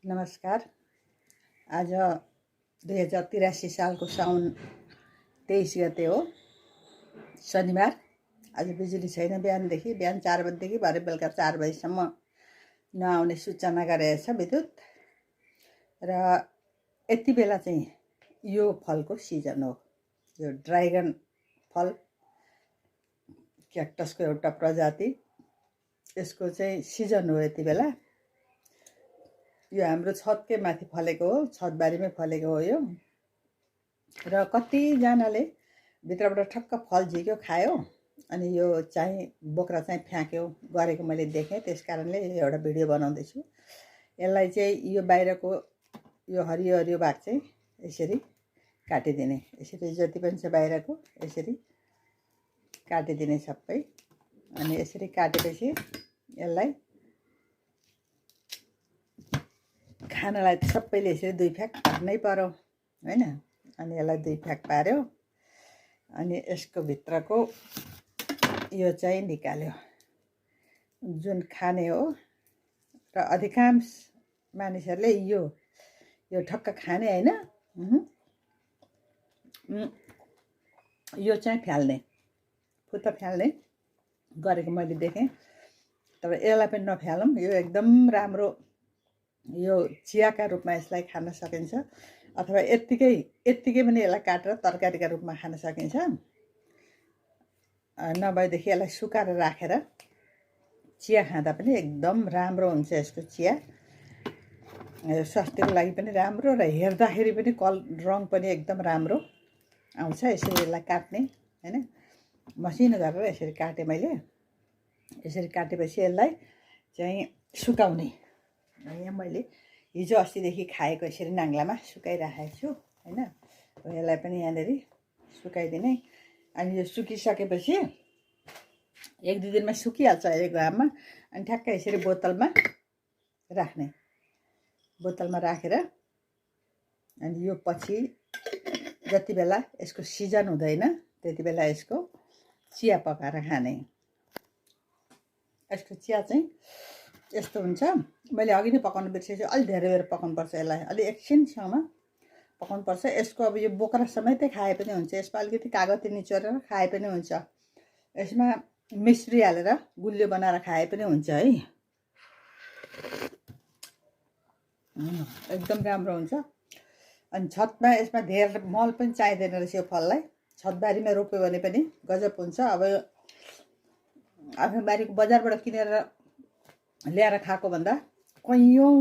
नमस्कार। आज 2083 सालको साउन 23 गते हो, शनिबार। आज बिजुली छैन बिहानदेखि। बिहान 4 बजेदेखि भरे बेलुका 4 बजीसम्म नआउने सूचना गरेछ विद्युत। र यति बेला चाहिँ यो फलको सिजन हो। यो ड्राइगन फल क्याक्टसको एउटा प्रजाति, यसको चाहिँ सिजन हो यति बेला। यो हाम्रो छतकै माथि फलेको हो, छतबारीमै फलेको हो यो। र कतिजनाले भित्रबाट ठक्क फल झिक्यो खायो, अनि यो चाहिँ बोक्रा चाहिँ फ्याँक्यो गरेको मैले देखेँ। त्यस कारणले एउटा भिडियो बनाउँदैछु। यसलाई चाहिँ यो बाहिरको यो हरियो हरियो भाग चाहिँ यसरी काटिदिने। यसरी जति पनि छ बाहिरको यसरी काटिदिने सबै। अनि यसरी काटेपछि यसलाई खानालाई सबैले यसरी 2 फ्याक पार्नै पर्यो हैन। अनि यसलाई 2 फ्याक पार्यो, अनि यसको भित्रको यो चाहिँ निकाल्यो जुन खाने हो। र अधिकांश मानिसहरूले यो ठक्क खाने हैन, यो चाहिँ फ्याल्ने, फुत्ता फ्याल्ने गरेको मैले देखेँ। तर यसलाई पनि नफ्यालौँ, यो एकदम राम्रो। यो चियाका रूपमा यसलाई खान सकिन्छ, अथवा यत्तिकै पनि यसलाई काटेर तरकारीका रूपमा खान सकिन्छ। नभएदेखि यसलाई सुकाएर राखेर चिया खाँदा पनि एकदम राम्रो हुन्छ। यसको चिया स्वास्थ्यको लागि पनि राम्रो, र हेर्दाखेरि पनि रङ पनि एकदम राम्रो आउँछ। यसरी यसलाई काट्ने हैन, मसिनो गरेर यसरी काटेँ मैले। यसरी काटेपछि यसलाई चाहिँ सुकाउने। यहाँ मैले हिजो अस्तिदेखि खाएको यसरी नाङ्लामा सुकाइराखेको छु हैन। यसलाई पनि यहाँनिर सुकाइदिने। अनि यो सुकिसकेपछि 1-2 दिनमा सुकिहाल्छ यो घाममा। अनि ठ्याक्कै यसरी बोतलमा राख्ने। बोतलमा राखेर अनि यो पछि जति बेला यसको सिजन हुँदैन त्यति बेला यसको चिया पकाएर खाने। यसको चिया चाहिँ यस्तो हुन्छ। मैले अघि नै पकाउनु बिर्सेछु, अलि धेरै बेर पकाउनुपर्छ यसलाई, अलि एकछिनसम्म पकाउनुपर्छ। यसको अब यो बोक्रा समेतै खाए पनि हुन्छ, यसमा अलिकति कागती निचोरेर खाए पनि हुन्छ, यसमा मिश्री हालेर गुलियो बनाएर खाए पनि हुन्छ है। एकदम राम्रो हुन्छ। अनि छतमा यसमा धेरै मल पनि चाहिँदैन रहेछ यो फललाई। छतबारीमा रोप्यो भने पनि गजब हुन्छ। अब आफ्नो बारीको बजारबाट किनेर ल्याएर खाएको भन्दा कैयौँ